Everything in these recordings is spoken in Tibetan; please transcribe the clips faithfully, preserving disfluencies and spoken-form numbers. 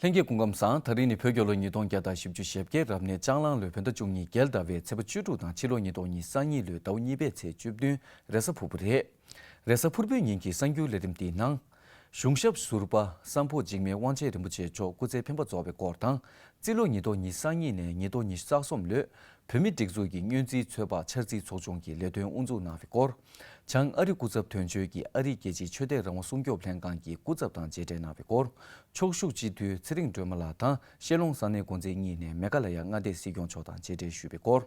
ལྷན་རྒྱས་སྐུ་ཁམས་བཟང་། ད་རིང་ནི་བོད་རྒྱལ་ལོ་ཉིས་སྟོང་བརྒྱ་དང་བཞི་བཅུ་ཞེ་བརྒྱད་རབ་གནས་ལྕགས་གླང་ལོའི་བོད་ཟླ་བཅུ་གཉིས་རྒྱལ་ཟླ་བའི་ཚེས་པ་བཅུ་དྲུག་དང་ཕྱི་ལོ་ཉིས་སྟོང་ཉི་ཤུ་རྩ་གཉིས་ལོའི་ཟླ་བ་གཉིས་པའི་ཚེས་བཅུ་བདུན་རེས་གཟའ་ཕུར་བུ་རེད། རེས་གཟའ་ཕུར་བུའི་ཉིན་གྱི་གསར་འགྱུར་ལས་རིམ་འདིའི་ནང་། གཞུང་ཞབས་ཟུར་པ་སམ་ཕོ་འཇིགས་མེད་དབང་ཆེན་རིན་པོ་ཆེ་མཆོག་སྐུ་ཚེ་འཕེན་པ་རྫོགས་པའི་སྐོར་དང་། རྩིས་ལོ་ཉིས་སྟོང་ཉི་ཤུ་རྩ་གཉིས་ནས་ཉིས་སྟོང་ཉི་ཤུ་རྩ་གསུམ་ལོའི་བོད་མིའི་སྒྲིག་འཛུགས་ཀྱི་སྔོན་རྩིས་ཚོད་དཔག་འཆར་རྩིས་ཚོགས་ཆུང་གི་ལས་དོན་དབུ་འཛུགས་གནང་བའི་སྐོར། བྱང་ཨ་རི་སྐུ་ཚབ་དོན་གཅོད་ཀྱིས་ཨ་རིའི་རྒྱལ་སྤྱིའི་ཆོས་དད་རང་དབང་སྲུང་སྐྱོབ་ལྷན་ཁང་གི་སྐུ་ཚབ་དང་མཇལ་འཕྲད་གནང་བའི་སྐོར། ཕྱོགས་བཞུགས་སྤྱི་འཐུས་ཚེ་རིང་སྒྲོལ་མ་ལགས་དང་ཤེ་ལོང་ས་གནས་འགོ་འཛིན་གཉིས་ནས་མེ་གྷ་ལ་ཡ་མངའ་སྡེའི་སྲིད་སྐྱོང་མཆོག་དང་མཇལ་འཕྲད་ཞུས་པའི་སྐོར།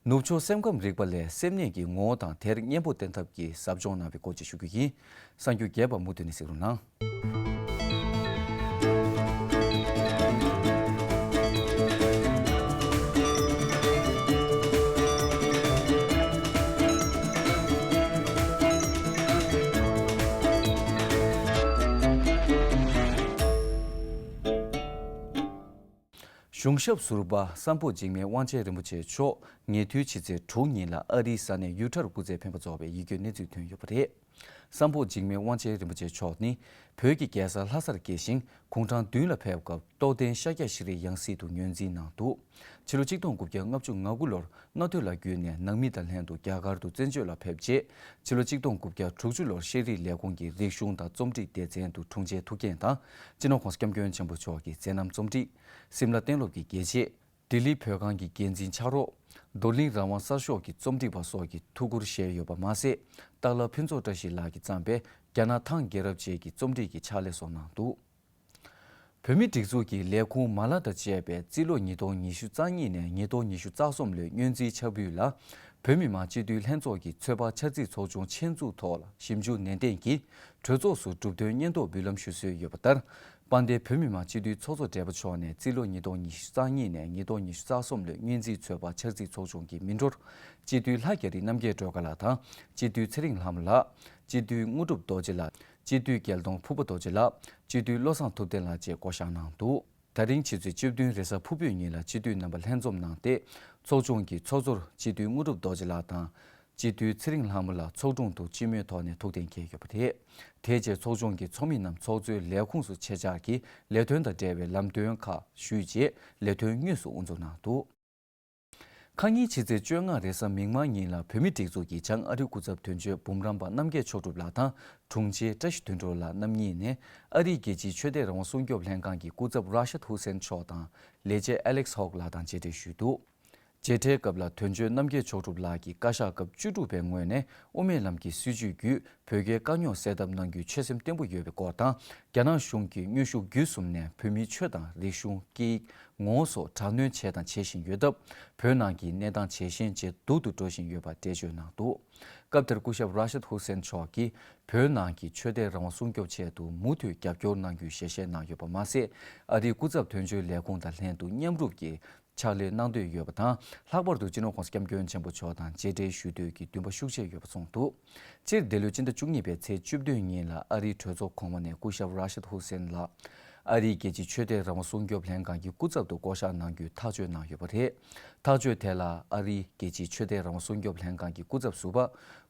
ནུབ་ཕྱོགས་སེམས་ཁམས་རིག་པ་ལས་སེམས་ནད་ཀྱི་ངོ་བོ་དང་དེར་གཉེན་པོ་བསྟེན་ཐབས་ཀྱི་ཟབ་སྦྱོང་གནང་བའི་སྐོར་བཅས་ཞུ་རྒྱུ་ཡིན། གསར་འགྱུར་རྒྱས་པ་མུ་མཐུད་ནས་གཟིགས་རོགས་གནང་། གཞུང་ཞབས་ཟུར་པ་སམ་ཕོ་འཇིགས་མེད་དབང་ཆེན་རིན་པོ་ཆེ་མཆོག་ཉེ་དུས་ཕྱི་ཚེས་དྲུག་ཉིན་ལ་ཨ་རིའི་ས་གནས་ཡུ་ཊར་སྐུ་ཚེ་འཕེན་པ་རྫོགས་པའི་ཡིད་སྐྱོའི་གནས་ཚུལ་ཐོན་ཡོད་པ་རེད། སམ་ཕོ་འཇིགས་མེད་དབང་ཆེན་རིན་པོ་ཆེ་མཆོག་ནི་བོད་ཀྱི་རྒྱལ་ས་ལྷ་སར་སྐྱེས་ཤིང་དགུང་གྲངས་བདུན་ལ་ཕེབས་སྐབས་རྟོགས་ལྡན་ཤཱཀྱ་ཤྲཱི་ཡང་སྲིད་དུ་ངོས་འཛིན་གནང་འདུག་ཕྱི་ལོ་གཅིག་སྟོང་དགུ་བརྒྱ་ལྔ་བཅུ་ང་དགུ་ལོར་མནའ་སྟོད་ལ་བརྒྱུད་ནས་ནང་མི་དང་ལྷན་དུ་རྒྱ་གར་དུ་བཙན་བྱོལ་ལ་ཕེབས་རྗེས། ཕྱི་ལོ་གཅིག་སྟོང་དགུ་བརྒྱ་དྲུག་ཅུ་ལོར་ཤེས་རིག་ལས་ཁུངས་ཀྱི་རིག་གཞུང་དང་རྩོམ་སྒྲིག་སྡེ་ཚན་དུ་དྲུང་ཆེ་ཐུགས་འགན་དང་། སྤྱི་ནོར་༸གོང་ས་༸སྐྱབས་མགོན་ཆེན་པོ་མཆོག་གི་མཛད་རྣམ་རྩོམ་སྒྲིག་སིམ་ལ་གཏན་སློབ་ཀྱི་དགེ་ཆེ། ལྡི་ལི་བོད་ཁང་གི་འགན་འཛིན་ཕྱག་རོགས། རྡོར་གླིང་རང་དབང་གསར་ཤོག་གི་རྩོམ་སྒྲིག་པ་སོགས་ཀྱི་ཐུགས་ཁུར་བཞེས་ཡོད་པ་མ་ཟད། སྟག་ལྷ་ཕུན་ཚོགས་བཀྲ་ཤིས་ལགས་ཀྱིས་བརྩམས་པའི་རྒྱ་ནག་ཐང་རྒྱལ་རབས་ཅན་གྱི་རྩོམ་སྒྲིག་གི་ཕྱག་ལས་སོགས་གནང་འདུག་བོད་མིའི་སྒྲིག་འཛུགས་ཀྱི་ལས་ཁུངས་མ་ལག་དང་བཅས་པའི་རྩིས་ལོ་ཉིས་སྟོང་ཉི་ཤུ་རྩ་གཉིས་ནས་ཉིས་སྟོང་ཉི་ཤུ་རྩ་གསུམ་ལོའི་སྔོན་རྩིས་འཆར་འབུལ་ལ། བོད་མི་མང་སྤྱི་འཐུས་ལྷན་ཚོགས་ཀྱི་ཚོད་དཔག་འཆར་རྩིས་ཚོགས་ཆུང་ཆེད་འཛུགས་ཐོག་ལ་ཞིབ་འཇུག་ནན་ཏན་གྱིས་གྲོས་ཚོགས་སུ་གྲུབ་དོན་སྙན་ཐོ་འབུལ་ལམ་ཞུ་སྲོལ་ཡོད་པ་ལྟར། དཔལ་ལྡན་བོད་མི་མང་སྤྱི་འཐུས་ཚོགས་གཙོ་བགྲེས་པ་མཆོག་ནས་རྩིས་ལོ་ཉིས་སྟོང་ཉི་ཤུ་རྩ་གཉིས་ནས་ཉིས་སྟོང་ཉི་ཤུ་རྩ་གསུམ་ལོའི་སྔོན་རྩིས་ཚོད་དཔག་འཆར་རྩིས་ཚོགས་ཆུང་གི་མི་འགྲོར། སྤྱི་འཐུས་ལྷ་རྒྱ་རི་རྣམ་རྒྱལ་སྒྲོལ་དཀར་ལགས་དང་། སྤྱི་འཐུས་ཚེ་རིང་ལྷ་མོ་ལགས། སྤྱི་འཐུས་དངོས་གྲུབ་རྡོ་རྗེ་ལགས། སྤྱི་འཐུས་རྒྱལ་མཐོང་ཕུར་པ་རྡོ་རྗེ་ལགས། སྤྱི་འཐུས་བློ་བཟང་ཐུབ་བསྟན་ལགས་བཅས་བསྐོ་གཞག་གནང་འདུག་ད་རིང་ཕྱི་ཚེས་བཅུ་བདུན་རེས་གཟའ་ཕུར་བུའི་ཉིན་ལ་སྤྱི་འཐུས་རྣམ་པ་ལྷན་འཛོམས་གནང་སྟེ། ཚོགས་ཆུང་གི་ཚོགས་གཙོར་སྤྱི་འཐུས་དངོས་གྲུབ་རྡོ་རྗེ་ལགས་དང་། སྤྱི་འཐུས་ཚེ་རིང་ལྷ་མོ་ལགས་ཚོགས་དྲུང་དུ་སྤྱི་མོས་ཐོག་ནས་ཐུགས་གཏན་འཁེལ་ཡོད་པ་རེད། དེ་རྗེས་ཚོགས་ཆུང་གི་ཚོགས་མི་རྣམས་ཚོགས་གཙོའི་ལས་ཁུངས་སུ་ཆེད་བཅར་གྱིས་ལས་དོན་དང་འབྲེལ་བའི་ལམ་སྟོན་ཁག་ཞུས་རྗེས་ལས་དོན་དངོས་སུ་དབུ་འཛུགས་གནང་འདུག་ཁ་ཉིན་ཕྱི་ཚེས་བཅོ་ལྔ་རེས་གཟའ་མིག་དམར་ཉིན་ལ་བོད་མིའི་སྒྲིག་འཛུགས་ཀྱི་བྱང་ཨ་རི་སྐུ་ཚབ་དོན་གཅོད་འབུམ་རམས་པ་རྣམ་རྒྱལ་མཆོག་གྲུབ་ལགས་དང་དྲུང་ཆེ་བཀྲ་ཤིས་དོན་གྲུབ་ལགས་རྣམ་གཉིས་ནས་ཨ་རིའི་རྒྱལ་སྤྱིའི་ཆོས་དད་རང་དབང་སྲུང་སྐྱོབ་ལྷན་ཁང་གི་སྐུ་ཚབ་ར་ཤད་ཧུ་སེན་མཆོག་དང་ལས་བྱེད་ཨ་ལེགས་ཧོག་ལགས་དང་མཇལ་འཕྲད་ཞུས་འདུག་མཇལ་འཕྲད་སྐབས་ལ་དོན་གཅོད་རྣམ་རྒྱལ་མཆོག་གྲུབ་ལགས་ཀྱིས་བཀའ་ཤག་སྐབས་བཅུ་དྲུག་པའི་ངོས་ནས་དབུ་མའི་ལམ་གྱི་སྲིད་བྱུས་བརྒྱུད་བོད་རྒྱའི་དཀའ་རྙོག་སེལ་ཐབས་གནང་རྒྱུའི་ཆོད་སེམས་བརྟན་པོ་ཡོད་པའི་སྐོར་དང་། རྒྱ་ནག་གཞུང་གིས་དངོས་ཤུགས་བརྒྱུད་གསུམ་ནས་བོད་མིའི་ཆོས་དང་རིག་གཞུང་། སྐད་ཡིག་ངོ་བོ་སོགས་དྲག་གནོན་བྱས་དང་བྱེད་བཞིན་ཡོད་སྟབས། བོད་ནང་གི་གནས་སྟངས་ཇེ་ཞན་ཇེ་སྡུག་ཏུ་འགྲོ་བཞིན་ཡོད་པ་འགྲེལ་བརྗོད་གནང་འདུག་སྐབས་དེར་སྐུ་ཞབས་ར་ཤད་ཧུ་སེན་མཆོག་གིས་བོད་ནང་གི་ཆོས་དད་རང་དབང་སྲུང་སྐྱོབ་ཆེད་དུ་མུ་མཐུད་རྒྱབ་སྐྱོར་གནང་རྒྱུའི་ཞལ་བཞེས་གནང་ཡོད་པ་མ་ཟད། ཨ་རིའི་སྐུ་ཚབ་དོན་གཅོད་ལས་ཁུངས་དང་ལྷན་དུ་མཉམ་རུབ་ཀྱིས་ཕྱག་ལས་གནང་འདོད་ཡོད་པ་དང་། ལྷག་པར་དུ་སྤྱི་ནོར་༸གོང་ས་༸སྐྱབས་མགོན་ཆེན་པོ་མཆོག་དང་མཇལ་འཕྲད་ཞུ་འདོད་ཀྱི་འདུན་པ་ཤུགས་ཆེ་ཡོད་པ་གསུངས་འདུག་སྤྱིར་འདི་ལོའི་སྤྱི་ཟླ་བཅུ་གཉིས་པའི་ཚེས་བཅུ་བདུན་ཉིན་ལ་ཨ་རིའི་གྲོས་ཚོགས་གོང་མ་ནས་སྐུ་ཞབས་ར་ཤད་ཧུ་སེན་ལགས་ཨ་རིའི་རྒྱལ་སྤྱིའི་ཆོས་དད་རང་དབང་སྲུང་སྐྱོབ་ལྷན་ཁང་གི་སྐུ་ཚབ་ཏུ་བསྐོ་གཞག་གནང་རྒྱུའི་ཐག་གཅོད་གནང་ཡོད་པ་རེད། ཐག་གཅོད་དེ་ལ་ཨ་རིའི་རྒྱལ་སྤྱིའི་ཆོས་དད་རང་དབང་སྲུང་སྐྱོབ་ལྷན་ཁང་གི་སྐུ་ཚབ་ཟུར་པ་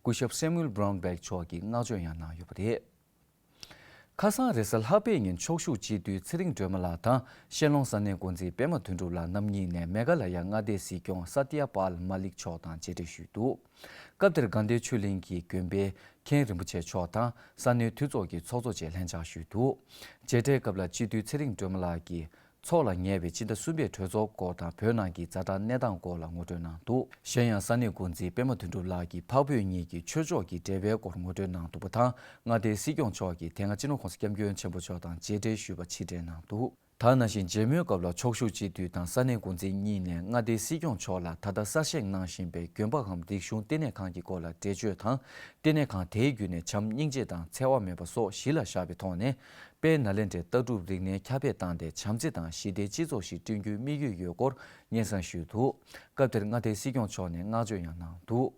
སྐུ་ཞབས་སེ་མུ་ཨེལ་བྷ་རའུན་བྷེག་མཆོག་གིས་བསྔགས་བརྗོད་ཡང་གནང་ཡོད་པ་རེད། ཁ་སང་རེས་གཟའ་ལྷག་པའི་ཉིན་ཕྱོགས་བཞུགས་སྤྱི་འཐུས་ཚེ་རིང་སྒྲོལ་མ་ལགས་དང་ཤེ་ལོང་ས་གནས་འགོ་འཛིན་པད་མ་དོན་གྲུབ་ལགས་རྣམ་གཉིས་ནས་མེ་གྷ་ལ་ཡ་མངའ་སྡེའི་སྲིད་སྐྱོང་ས་ཏྱ་པཱལ་མ་ལིག་མཆོག་དང་མཇལ་འཕྲད་ཞུས་འདུག་སྐབས་དེར་དགའ་ལྡན་ཆོས་གླིང་གི་དགོན་པའི་མཁན་རིན་པོ་ཆེ་མཆོག་དང་ས་གནས་འཐུས་ཚོགས་ཀྱི་ཚོགས་གཙོ་བཅས་ལྷན་བཅར་ཞུས་འདུག་མཇལ་འཕྲད་སྐབས་ལ་སྤྱི་འཐུས་ཚེ་རིང་སྒྲོལ་མ་ལགས་ཀྱིས། ཚོགས་ལ་ཉེ་བའི་སྤྱི་ཟླ་གསུམ་པའི་གྲོས་ཚོགས་སྐོར་དང་བོད་ནང་གི་ཛ་དྲག་གནས་སྟངས་སྐོར་ལ་ངོ་སྤྲོད་གནང་འདུག་གཞན་ཡང་ས་གནས་འགོ་འཛིན་པད་མ་དོན་གྲུབ་ལགས་ཀྱིས་འཕགས་བོད་གཉིས་ཀྱི་ཆོས་ཕྱོགས་ཀྱི་འབྲེལ་བའི་སྐོར་ངོ་སྤྲོད་གནང་འདུག་པ་དང་། མངའ་སྡེའི་སྲིད་སྐྱོང་མཆོག་གིས་དེ་སྔ་སྤྱི་ནོར་༸གོང་ས་༸སྐྱབས་མགོན་ཆེན་པོ་མཆོག་དང་མཇལ་འཕྲད་ཞུས་པ་ཕྱིར་དྲན་གནང་འདུག་ད་ནང་བཞིན་མཇལ་མོལ་སྐབས་ལ་ཕྱོགས་བཞུགས་སྤྱི་འཐུས་དང་ས་གནས་འགོ་འཛིན་གཉིས་ནས་མངའ་སྡེའི་སྲིད་སྐྱོང་མཆོག་ལ་ད་ལྟ་གསར་བཞེངས་གནང་བཞིན་པའི་དགོན་པ་གམ་རིག་གཞུང་བསྟི་གནས་ཁང་གི་སྐོར་ལ་འགྲེལ་བརྗོད་དང་། བསྟི་གནས་ཁང་དེའི་བརྒྱུད་ནས་བྱམས་སྙིང་རྗེ་དང་འཚེ་བ་མེད་པ་སོགས་གཞི་ལ་བཞག་པའི་ཐོག་ནས། དཔལ་ནཱ་ལེནྡྲའི་ལྟ་གྲུབ་རིག་གནས་ཁྱབ་སྤེལ་བཏང་སྟེ་བྱམས་བརྩེ་དང་ཞི་བདེའི་སྤྱི་ཚོགས་ཤིག་བསྐྲུན་རྒྱུའི་དམིགས་ཡུལ་ཡོད་སྐོར་སྙན་སེང་ཞུས་འདུག་སྐབས་དེར་མངའ་སྡེའི་སྲིད་སྐྱོང་མཆོག་ནས་བསྔགས་བརྗོད་ཡང་གནང་འདུག་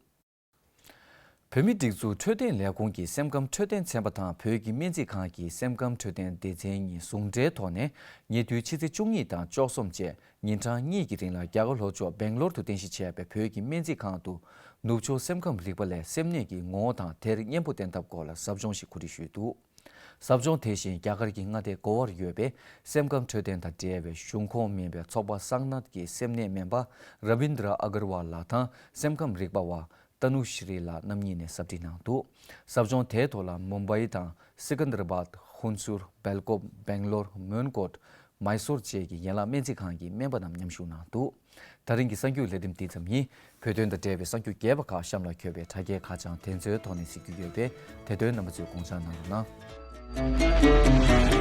བོད་མིའི་སྒྲིག་འཛུགས་འཕྲོད་བསྟེན་ལས་ཁུངས་ཀྱི་སེམས་ཁམས་འཕྲོད་བསྟེན་ཚན་པ་དང་བོད་ཀྱི་སྨན་རྩིས་ཁང་གི་སེམས་ཁམས་འཕྲོད་བསྟེན་སྡེ་ཚན་གཉིས་ཟུང་འབྲེལ་ཐོག་ནས་ཉེ་དུས་ཕྱི་ཚེས་བཅུ་གཉིས་དང་བཅུ་གསུམ་བཅས་ཉིན་གྲངས་གཉིས་ཀྱི་རིང་ལ་རྒྱ་གར་ལྷོ་ཕྱོགས་སྦེང་ལོར་དུ་རྟེན་གཞི་བྱས་པའི་བོད་ཀྱི་སྨན་རྩིས་ཁང་དུ་ནུབ་ཕྱོགས་སེམས་ཁམས་རིག་པ་ལས་སེམས་ནད་ཀྱི་ངོ་བོ་དང་དེར་གཉེན་པོ་བསྟེན་ཐབས་སྐོར་ལ་ཟབ་སྦྱོང་ཞིག་གོ་སྒྲིག་ཞུས་འདུག་ཟབ་སྦྱོང་དེ་བཞིན་རྒྱ་གར་གྱི་མངའ་སྡེ་གོ་བར་ཡོད་པའི་སེམས་ཁམས་འཕྲོད་བསྟེན་དང་འབྲེལ་བའི་གཞུང་ཁོངས་མིན་པའི་ཚོགས་པ་སངས་ནཱཐ་ཀྱི་སེམས་ནད་སྨན་པ་ར་བིན་དྲ་ཨ་གར་ཝལ་ལགས་དང་སེམས་ཁམས་རིག་པ་བ་ཏ་ནུ་ཤྲི་ལགས་རྣམ་གཉིས་ནས་ཟབ་ཁྲིད་གནང་འདུག་ཟབ་སྦྱོང་དེའི་ཐོག་ལ་མུམ་བྷའི་དང་སི་ཀན་དར་བཱད། ཧུན་སུར། སྦེལ་ཀོབ། སྦེང་ལོར། མོན་གྷོ། མཱི་སོར་བཅས་ཀྱི་ཡན་ལག་སྨན་རྩིས་ཁང་གི་སྨན་པ་རྣམས་མཉམ་ཞུགས་གནང་འདུག་ད་རིང་གི་གསར་འགྱུར་ལས་རིམ་འདི་ཙམ་ཡིན། བོད་དོན་དང་འབྲེལ་བའི་གསར་འགྱུར་རྒྱས་པ་ཁག་གཤམ་ལ་འཁོད་པའི་དྲ་རྒྱའི་ཁ་བྱང་དེ་ཚོའི་ཐོག་ནས་གཟིགས་རྒྱུ་ཡོད་པས། དེ་དོན་རྣམ་པ་ཚོས་དགོངས་འཇགས་གནང་རོགས་གནང་།